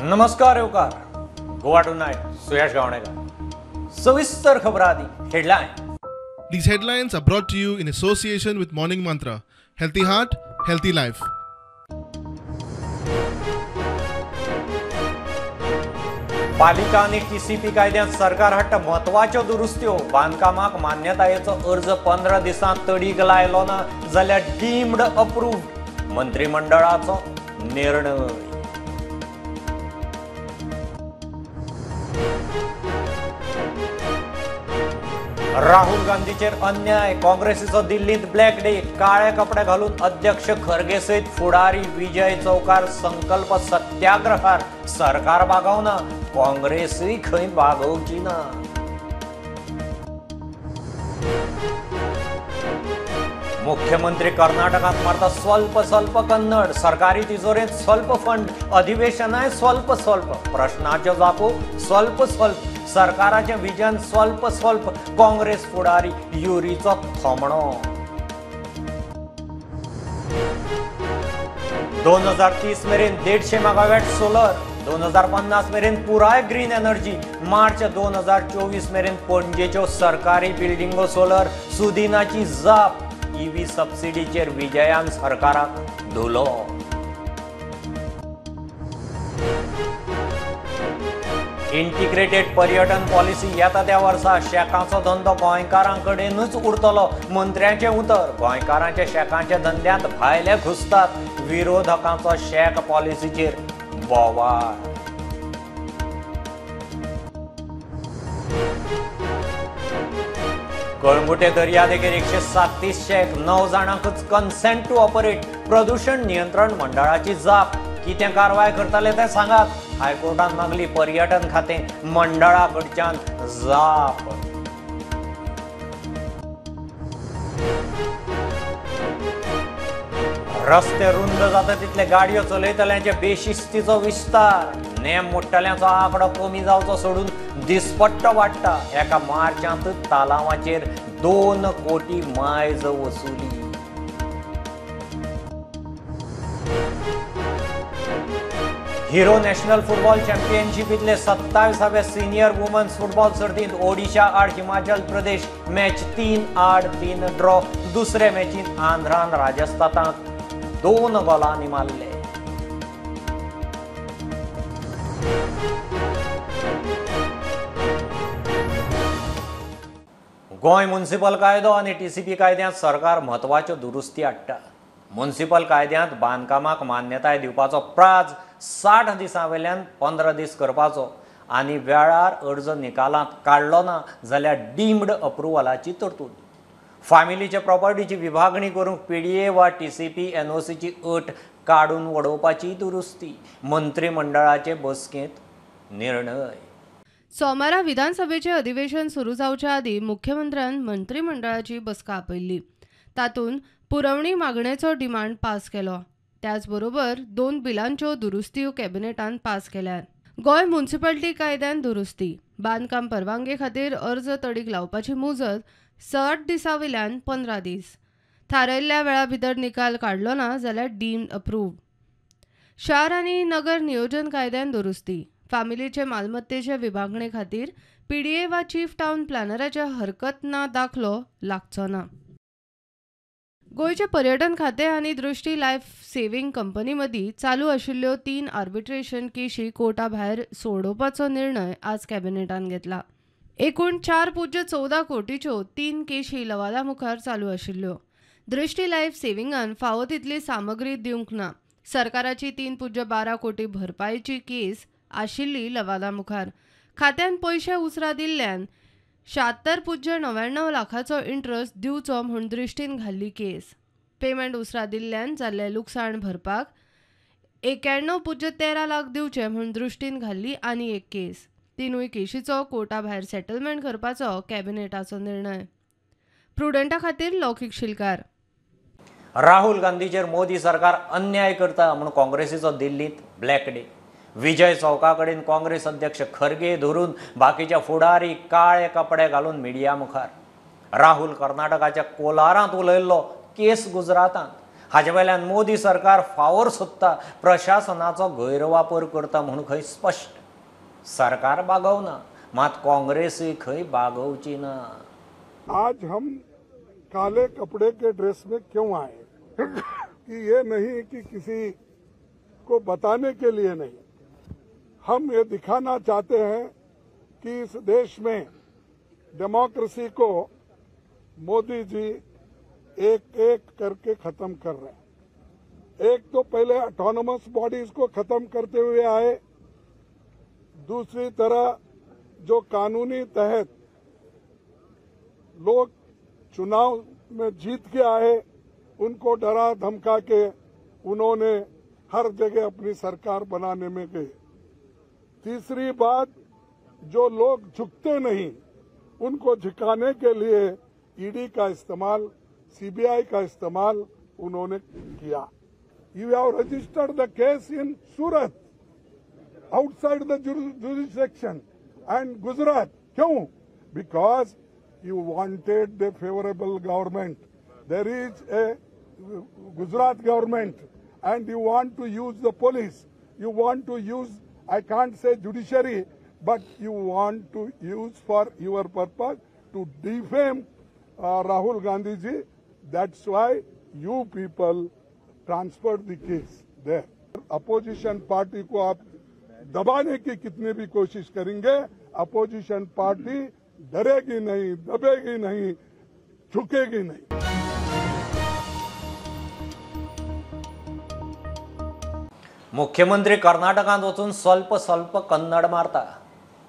नमस्कार येवकार गोवा टुनायट सुयश गावणेकर. सविस्तर खबर आदी headline. These headlines are brought to you in association with Morning Mantra. Healthy heart, healthy life. पालिका आनी टीसीपी कायद्यांत सरकार हाडटा म्हत्वाच्यो दुरुस्त्यो. बांदकामाक मान्यतायेचो अर्ज 15 दिसांत तडीक लायलो ना जाल्यार डीम्ड अप्रूव्ड, मंत्रिमंडळाचो निर्णय. राहुल गांधीचेर अन्याय, काँग्रेसीचो दिल्लींत ब्लॅक डे. काळे कपडे घालून अध्यक्ष खरगे सयत फुडारी विजय चौकार संकल्प सत्याग्रहार. सरकार बागवना, काँग्रेसूय खंय बागोवची ना. मुख्यमंत्री कर्नाटकांत मारता स्वल्प स्वल्प कन्नड. सरकारी तिजोरेंत स्वल्प फंड, अधिवेशनाय स्वल्प स्वल्प, प्रश्नाच्यो जापो स्वल्प स्वल्प, सरकाराचें विजन स्वल्प स्वल्प. काँग्रेस फुडारी युरीचो थोमणो. 2030 मेरेन 150 मेगावॅट सोलर, 2050 मेरेन पुराय ग्रीन एनर्जी. मार्च 2024 मेरेन पणजेच्यो सरकारी बिल्डिंगो सोलर. सुदिनाची जाप, ईव्ही सबसिडीचेर विजयान सरकाराक धुलो. इंटिग्रेटेड पर्यटन पॉलिसी येता त्या वर्सा शेकाचो धंदो गोंयकारांकडेनूच उरतलो, मंत्र्यांचें उतर. गोंयकारांच्या शेकांच्या धंद्यांत भायले घुसतात, विरोधकांचो शेक पॉलिसीचेर बोवाळ. कळंगुटे दर्यादेगेर 137 शेक, 9 जाणांकच कन्सेंट टू ऑपरेट. प्रदूषण नियंत्रण मंडळाची जाप, कितें कारवाय करतले तें सांगात. हायकोर्टान मागली पर्यटन खातें मंडळा कडच्यान जाप. रस्ते रुंद जाता तितले गाडयो चलयतल्यांचे बेशिस्तीचो विस्तार. नेम मोडटल्यांचो आंकडो कमी जावचो सोडून दिसपट्टो वाडटा. एका मार्चांत तालावाचेर 2 कोटी मायज वसुली. हिरो नॅशनल फुटबॉल चॅम्पियनशिपींतले 27व्या सिनियर वुमन्स फुटबॉल सर्तींत ओडिशा आड हिमाचल प्रदेश मॅच 3-3 ड्रॉ. दुसरे मॅचींत आंध्रान राजस्थानाक 2 गोलांनी मारले. गोंय म्युनिसिपल कायदो आनी टीसीपी कायद्यांत सरकार म्हत्वाच्यो दुरुस्ती हाडटा. म्युनिसिपल कायद्यांत बांदकामाक मान्यताय दिवपाचो प्राज 60 दिसां वयल्यान 15 दीस करपाचो आनी वेळार अर्ज निकालांत काडलो ना जाल्यार डीम्ड अप्रुवलाची तरतूद. फामिलीचे प्रॉपर्टीची विभागणी करूंक पीडीए वा टीसीपी एनओसीची अट काडून वडोवपाची दुरुस्ती. मंत्रिमंडळाचे बसकेंत निर्णय. सोमारा विधानसभेचे अधिवेशन सुरू जावच्या आदी मुख्यमंत्र्यान मंत्रिमंडळाची बसका आपयल्ली. तातूंत पुरवणी मागणेचो डिमांड पास केलो. त्याचबरोबर 2 बिलांच्यो दुरुस्त्यो कॅबिनेटान पास केल्यात. गोंय म्युनिसिपालिटी कायद्यान दुरुस्ती, बांदकाम परवानगे खातीर अर्ज तडीक लावपाची मुजत 60 दिसां वयल्यान 15 दीस, थारायल्ल्या वेळा भितर निकाल काडलो ना जाल्यार डीम्ड अप्रूव्ड. शार आनी नगर नियोजन कायद्यान दुरुस्ती, फामिलीचे मालमत्तेचे विभागणे खातीर पीडीए वा चीफ टावन प्लॅनराच्या हरकत ना दाखलो लागचो ना. गोंयचे पर्यटन खातें आनी दृष्टी लायफ सेव्हिंग कंपनी मदीं चालू आशिल्ल्यो 3 आर्बिट्रेशन केशी कोर्टा भायर सोडोवपाचो निर्णय आज कॅबिनेटान घेतला. एकूण 4.14 कोटीच्यो 3 केशी लवादा मुखार चालू आशिल्ल्यो. दृष्टी लायफ सेव्हिंगान फावो तितली सामग्री दिवंक ना. सरकाराची 3.12 कोटी भरपायेची केस आशिल्ली लवादा मुखार. खात्यान पयशे उसरा दिल्ल्यान 76.99 लाखाचो इंट्रस्ट दिवचो म्हूण दृश्टीन घाल्ली केस. पेमेंट उसरा दिल्ल्यान जाल्लें लुकसाण भरपाक 91.13 लाख दिवचे म्हूण दृश्टीन घाल्ली आनी एक केस. 3 केशीचो कोर्टा भायर सेटलमेंट करपाचो कॅबिनेटाचो निर्णय. प्रुडंटा खातीर लौकीक शिलकार. राहुल गांधीचेर मोदी सरकार अन्याय करता म्हूण काँग्रेसीचो दिल्लींत ब्लॅक डे. विजय चौका कडेन काँग्रेस अध्यक्ष खरगे धरून बाकीच्या फुडारी काळे कपडे घालून मिडिया मुखार. राहुल कर्नाटकाच्या कोलारांत उलयल्लो, केस गुजरातांत. हाजे वयल्यान मोदी सरकार फावोर सोदता, प्रशासनाचो गैरवापर करता म्हूण खंय स्पश्ट. सरकार बागवना, मात काँग्रेसूय खंय बागोवची ना. आज हम काले कपड़े के ड्रेस में क्यों आए कि ये नहीं कि किसी को बताने के लिए नहीं, हम ये दिखाना चाहते हैं कि इस देश में डेमोक्रेसी को मोदी जी एक एक करके खत्म कर रहे हैं. एक तो पहले ऑटोनोमस बॉडीज को खत्म करते हुए आए, दूसरी तरह जो कानूनी तहत लोग चुनाव में जीत के आए उनको डरा धमका के उन्होंने हर जगह अपनी सरकार बनाने में गए. तीसरी बात, जो लोग झुकते नहीं उनको झुकाने के लिए ईडी का इस्तेमाल, सीबीआई का इस्तेमाल उन्होंने किया. You have registered the case in Surat, outside the jurisdiction, and Gujarat. क्यों? Because you wanted the favourable government. There is a Gujarat government and you want to use the police, you want to use, I can't say judiciary, but you want to use for your purpose to defame Rahul Gandhi ji. That's why you people transferred the case there. Opposition party को आप दबाने की कितनी भी कोशिश करेंगे, opposition party डरेगी नहीं, दबेगी नहीं, झुकेगी नहीं. मुख्यमंत्री कर्नाटकांत वचून स्वल्प स्वल्प कन्नड मारता,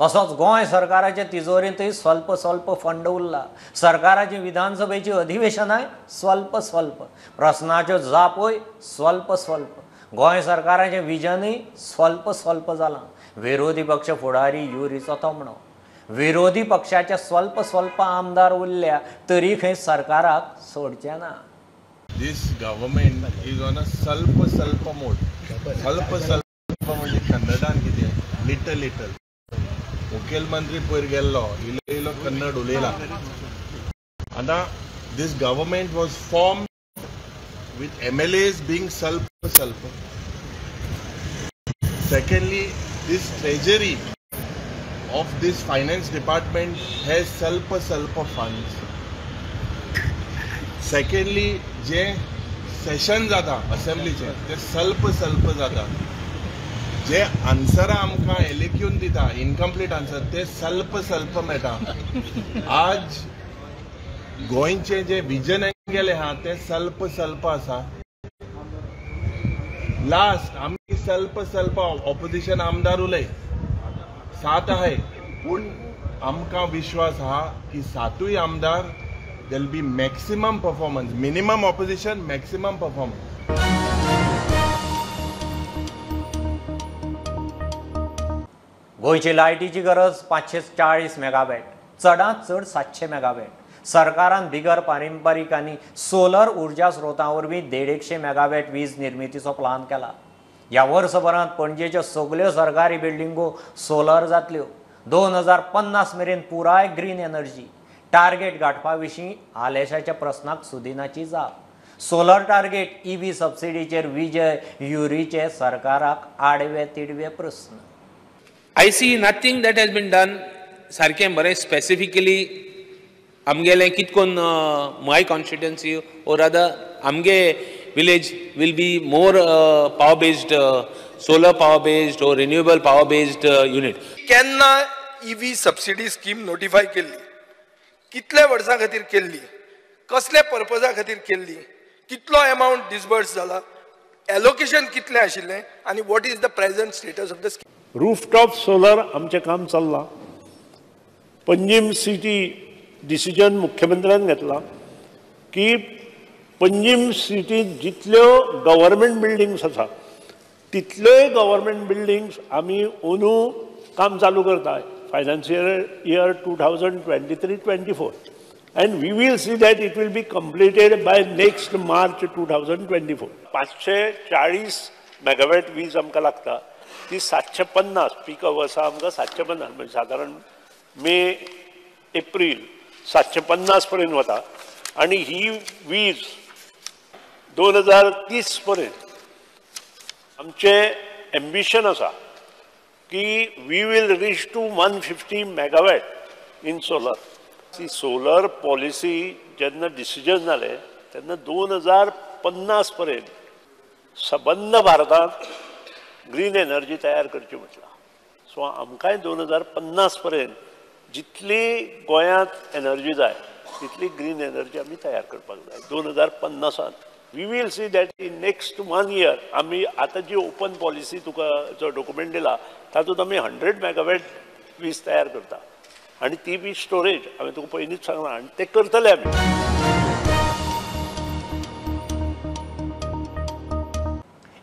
तसोच गोंय सरकाराचे तिजोरेंतय स्वल्प स्वल्प फंड उरला. सरकाराची विधानसभेची अधिवेशनाय स्वल्प स्वल्प, प्रस्नाच्यो जापोय स्वल्प स्वल्प, गोंय सरकाराचें विजनय स्वल्प स्वल्प जालां. विरोधी पक्ष फुडारी युरीचो थोमणो, विरोधी पक्षाचे स्वल्प स्वल्प आमदार उरल्या तरी खंय सरकाराक सोडचें ना. This government is on a स्वल्प स्वल्प मोड. स्वल्प स्वल्प म्हणजे कन्नडान कितें, लिटल लिटल. मुखेलमंत्री पयर गेल्लो, इलो इलो कन्नड उलयला. आतां this government was formed with MLAs being स्वल्प स्वल्प. Secondly, this treasury of this finance department has स्वल्प स्वल्प फंड्स. सेकंडली, जे सेशन जाता असेंब्लीचे ते स्वल्प स्वल्प जाता. जे आन्सरां आमकां एलेक्यून दिता, इनकम्प्लीट आन्सर, ते स्वल्प स्वल्प मेळटा. आज गोंयचें जे विजन गेलें आहा तें स्वल्प स्वल्प आसा. लास्ट आमी स्वल्प स्वल्प ऑपोजिशन आमदार उलय 7 आहाय, पूण आमकां विश्वास आहा की 7 आमदार there will be maximum performance, minimum opposition, maximum performance. गोंयची लायटीची गरज 540 मेगावॅट, चडांत चड 700 मेगावॅट. सरकारान बिगर पारंपारीक आनी सोलर उर्जा स्रोतां वरवीं 150 मेगावॅट वीज निर्मितीचो प्लान केला. ह्या वर्सभरांत पणजेच्यो सगल्यो सरकारी बिल्डिंगो सोलर जातल्यो. 2050 मेरेन पुराय ग्रीन एनर्जी टार्गेट गांठपा विशीं आलेशाच्या प्रस्नाक सुदिनाची जाप. सोलर टार्गेट, ईव्ही सबसिडीचेर विजय युरीचे सरकाराक आडवे तिडवे प्रस्न. I see nothing that has been done सारकें बरें स्पेसिफिकली आमगेलें कितकोन my constituency or rather आमगे village will be more power based, solar power based or renewable power based unit. केन्ना ईव्ही सबसिडी स्कीम नोटिफाय केल्ली, कितल्या वर्सां खातीर केल्ली, कसल्या पर्पजा खातीर केल्ली, कितलो एमावंट डिसबर्स जाला, एलोकेशन कितलें आशिल्लें आनी what is the present status of the scheme. Rooftop solar आमचें काम चल्लां. पंजीम सिटी डिसिजन मुख्यमंत्र्यान घेतला की पंजीम सिटींत जितल्यो गव्हर्मेंट बिल्डिंग्स आसा तितल्योय गव्हर्मेंट बिल्डिंग्स आमी अंदू काम चालू करता financial year 2023-24 and we will see that it will be completed by next March 2024. 540 megawatt वीज आमकां लागता, ती 750 पीक अवर्सा आमकां 750 म्हणजे सादारण मे एप्रील 750 पर्यंत वता आनी ही वीज 2030 पर्यंत आमचें एम्बिशन आसा की we will reach to 150 megawatt in solar. ती सोलर पॉलिसी जेन्ना डिसिजन जालें तेन्ना 2050 पर्यंत सबंद भारतांत ग्रीन एनर्जी तयार करची म्हटलां. सो आमकांय 2050 पर्यंत जितली गोंयांत एनर्जी जाय तितली ग्रीन एनर्जी आमी तयार करपाक जाय. 2050 we will see that in next 1 year आमी आतां जी ओपन पॉलिसी तुका जो डॉक्युमेंट दिला तातूंत आमी 100 मेगावॅट वीज तयार करता आनी ती बी स्टोरेज हांवें तुका पयलींच सांगलां आनी ते करतले आमी.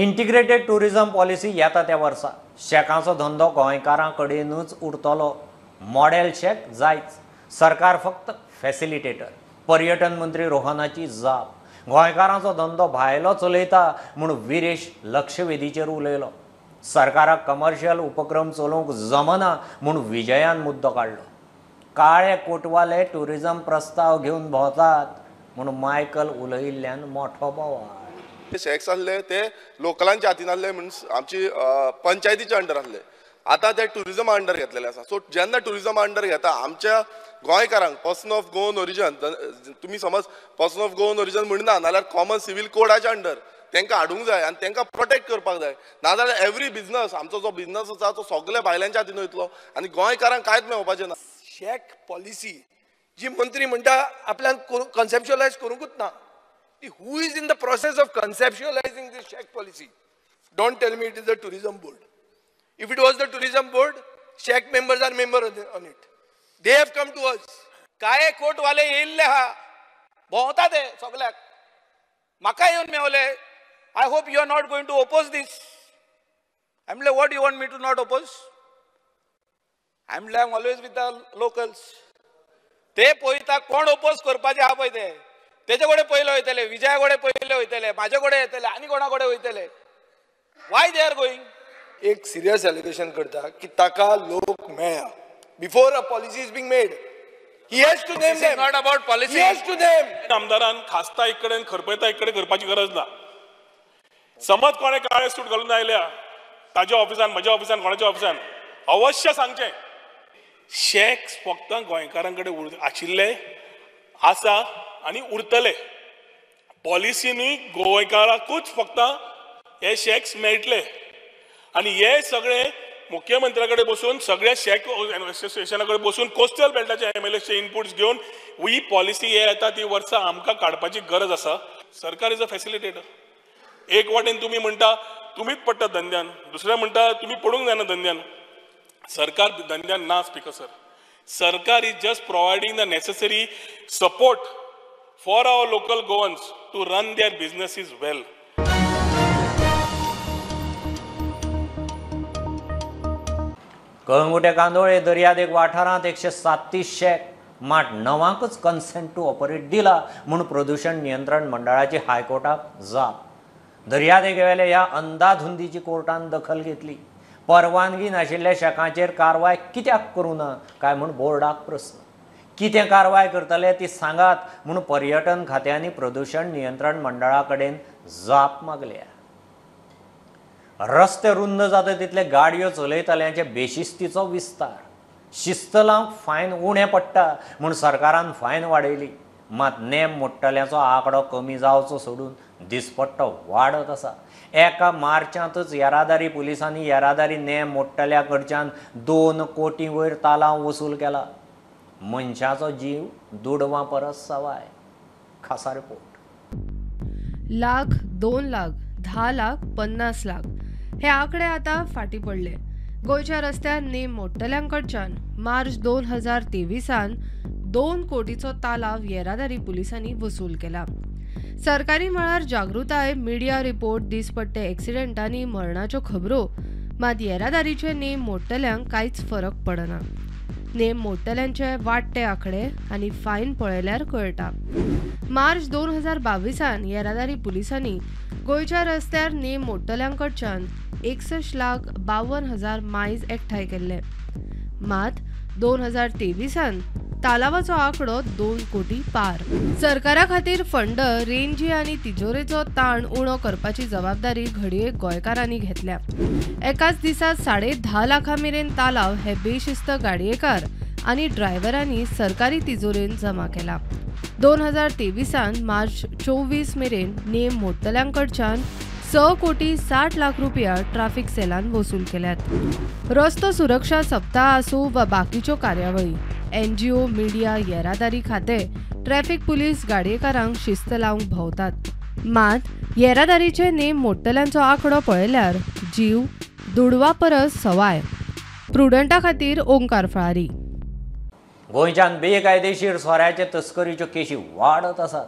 इंटिग्रेटेड टुरिझम पॉलिसी येता त्या वर्सा शॅकांचो धंदो गोंयकारां कडेनूच उरतलो. मॉडेल शॅक जायच, सरकार फक्त फॅसिलिटेटर. पर्यटन मंत्री रोहनाची जाप. गोंयकारांचो धंदो भायलो चलयता म्हूण विरेश लक्षवेधीचेर उलयलो. सरकाराक कमर्शियल उपक्रम चलोवंक जमना म्हूण विजयान मुद्दो काडलो. काळे कोटवाले टुरिझम प्रस्ताव घेवन भोंवतात म्हूण मायकल उलयिल्ल्यान मोठो बोवाळ. शॅक्स आसले ते लोकलांच्या हातीन आसले, मिन्स आमची पंचायतीच्या अंडर आसले. आतां ते टुरिजमा अंडर घेतलेले आसा. सो जेन्ना टुरिजमा अंडर घेता आमच्या गोंयकारांक पर्सन ऑफ गोवन ओरिजन, तुमी समज पर्सन ऑफ गोवन ओरिजन म्हणना नाल्यार कॉमन सिवील कोडाच्या अंडर तांकां हाडूंक जाय आनी तांकां प्रोटेक्ट करपाक जाय. नाजाल्यार एवरी बिजनस आमचो जो बिजनस आसा तो सगळे भायल्यांच्या हातीन वयतलो आनी गोंयकारांक कांयच मेळपाचें ना. शॅक पॉलिसी जी मंत्री म्हणटा आपल्यान कॉन्सेप्च्युअलायज करूंकूच ना. Who is in the process of conceptualizing this shack policy? Don't tell me it is the tourism board. If it was the tourism board, shack members are member on it. They have come to us. काळे कोटवाले येयल्ले आहा, भोंवता ते सगल्याक, म्हाका येवन मेवले. I hope you are not going to oppose this. I म्हणलें what you want me to not oppose? I म्हणलें I am always with the locals. ते पळयता कोण ओपोज करपाचे आहा पळय ते, तेजे कडेन पयले वयतले, विजया कडेन पयले वयतले, म्हाजे कडेन येतले, आनी कोणा कडेन वयतले. Why they are going? एक सिरियस एलिगेशन करता की ताका लोक मेळ्या before a policy is being made. He has to name them. Not about policy, he has to name. आमदारान खासता एक कडेन खरपयता एक कडेन करपाची गरज ना. समज कोणे काळे सूट घालून आयल्या ताज्या ऑफिसान, म्हज्या ऑफिसान, कोणाच्या ऑफिसान, अवश्य सांगचें शॅक्स फक्त गोंयकारां कडेन आशिल्ले आसा आनी उरतले. पॉलिसीनी गोंयकाराकूच फक्त हे शॅक्स मेळटले आनी हे सगळे मुख्यमंत्र्या कडेन बसून, सगळ्या शॅक एसोसिएशना कडेन बसून, कोस्टल बेल्टाचे एमएलएचे इनपुट्स घेवन ही पॉलिसी हे येता ती वर्सां आमकां काडपाची गरज आसा. सरकार is a facilitator. एक वाटेन तुमी म्हणटा तुमीच पडटा धंद्यान, दुसरें म्हणटा तुमी पडूंक जायना धंद्यान. सरकार धंद्यान ना स्पीकर सर. सरकार is just providing the necessary support for our local Goans to run their businesses well. Calangute Candolim दर्यादेग वाठारांत 137 शॅक मात 9ांकच कन्सेंट टू ऑपरेट दिला म्हूण प्रदूशण नियंत्रण मंडळाची हायकोर्टाक जाप. दर्यादेगेवेल्या ह्या अंदाधुंदीची कोर्टान दखल घेतली. परवानगी नाशिल्ल्या शॅकांचेर कारवाय कित्याक करूं ना काय म्हूण बोर्डाक प्रस्न. कितें कारवाय करतले ती सांगात म्हूण पर्यटन खात्यांनी प्रदूशण नियंत्रण मंडळा कडेन जाप मागल्या. रस्ते रुंद जाता तितले गाडयो चलयतल्यांचे बेशिस्तीचो विस्तार. शिस्त लावंक फायन उणें पडटा म्हूण सरकारान फायन वाडयली, मात नेम मोडटल्यांचो आंकडो कमी जावचो सोडून दिसपट्टो वाडत आसा. एका मार्चांतच येरादारी पुलिसांनी येरादारी नेम मोडटल्या कडच्यान 2 कोटी वयर तालांव वसूल केला. मनशाचो जीव दुडवां परस सवाय. खासा रिपोर्ट. लाख, 2 लाख, 10 लाख, 50 लाख हे आंकडे आतां फाटीं पडले. गोंयच्या रस्त्यार नेम मोडटल्यांकडच्यान मार्च 2023 2 कोटीचो तालाव येरादारी पुलिसांनी वसूल केला. सरकारी मळार जागृताय, मिडिया रिपोर्ट, दिसपट्टे एक्सिडेंटांनी मरणाच्यो खबरो, मात येरादारीचे नेम मोडटल्यांक कांयच फरक पडना. नेम मोडटल्यांचे वाडटे आंकडे आनी फायन पळयल्यार कळटा. मार्च 2022 येरादारी पुलिसांनी गोंयच्या रस्त्यार नेम मोडटल्यांकडच्यान 61,52,000 मायज एकठांय केल्ले. मात 2023 तालावाचो आंकडो 2 कोटी पार. सरकारा खातीर फंड, रेंजी आनी तिजोरेचो ताण उणो करपाची जबाबदारी घडये गोंयकारांनी घेतल्या. एकाच दिसा 10.5 लाखां मेरेन तालाव हे बेशिस्त गाडयेकार आनी ड्रायव्हरांनी सरकारी तिजोरेन जमा केला. 2023 मार्च 24 मेरेन नेम मोडटल्यांकडच्यान 6 कोटी 60 लाख रुपया ट्राफिक सेलान वसूल केल्यात. रस्तो सुरक्षा सप्ताह आसूं वा बाकीच्यो कार्यावळी, एनजीओ, मिडिया, येरादारी खातें, ट्रॅफिक पुलीस गाडयेकारांक शिस्त लावंक भोंवतात. मात येरादारीचे नेम मोडटल्यांचो आंकडो पळयल्यार जीव दुडवा परस सवाय. प्रुडंटा खातीर ओंकार फळारी. गोंयच्यान बेकायदेशीर सोऱ्याचे तस्करीच्यो केशी वाडत आसात.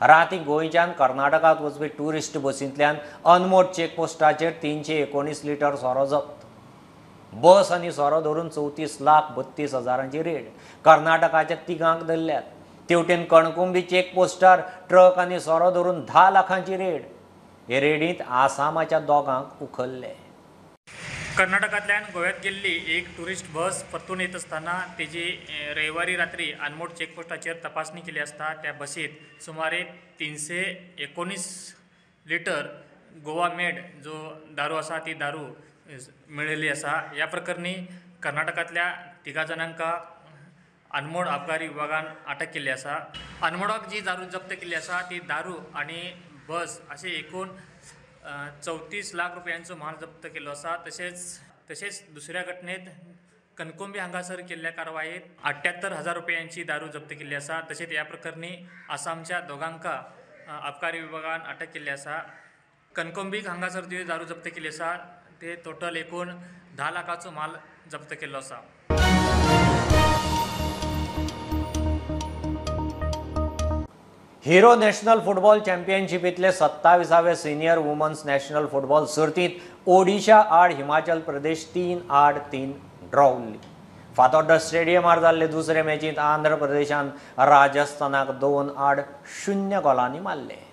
राती गोंयच्यान कर्नाटकांत वचपी ट्युरिस्ट बसींतल्यान अनमोड चेकपोस्टाचेर 319 लिटर सोरो जप्त. बस आनी सोरो धरून 34,32,000 रेड. कर्नाटकाच्या तिगांक धरल्यात. तेवटेन कणकुंबी चेकपोस्टार ट्रक आनी सोरो धरून 10 लाखांची रेड. हे रेडींत आसामाच्या दोगांक उखल्ले. कर्नाटकांतल्यान गोव्यात गेल्ली एक ट्युरिस्ट बस परतून येत आसतना तेजी रविवारी रात्री अनमोड चेकपोस्टाचेर तपासणी केली आसता त्या बसीत सुमारे 319 लिटर गोवा मेड जो दारू आसा ती दारू मेळिल्ली आसा. ह्या प्रकरणी कर्नाटकांतल्या 3 जाणांक अनमोड अबकारी विभागान अटक केल्ली आसा. अनमोडाक जी दारू जप्त केल्ली आसा ती दारू आनी बस अशें एकूण 34 लाख रुपयांचो माल जप्त केल्लो आसा. तशेंच दुसऱ्या घटनेत कणकुंबी हांगासर केल्ल्या कारवायेत 78,000 रुपयांची दारू जप्त केल्ली आसा. तशेंच ह्या प्रकरणी आसामच्या दोगांका अबकारी विभागान अटक केल्ली आसा. कणकुंबीक हांगासर जी दारू जप्त केल्ली आसा ते टोटल एकूण 10 लाखाचो माल जप्त केल्लो आसा. हिरो नॅशनल फुटबॉल चॅम्पियनशिपींतले 27वे सिनियर वुमन्स नॅशनल फुटबॉल सर्तींत ओडिशा आड हिमाचल प्रदेश 3-3 ड्रॉ उरली. फातोड्डा स्टेडियमार जाल्ले दुसरे मॅचींत आंध्र प्रदेशान राजस्थानाक 2-0 गोलांनी मारले.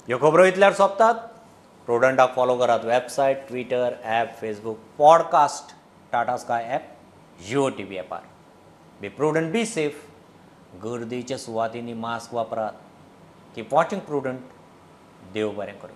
ह्यो खबरो इतल्यार सोंपतात. प्रुडंटाक फॉलो करात website, Twitter, app, Facebook, podcast, Tata Sky app, Jio TV ॲपार. Be prudent, be safe. गर्दीच्या सुवातींनी मास्क वापरात. Keep watching Prudent. देव बरें करूं.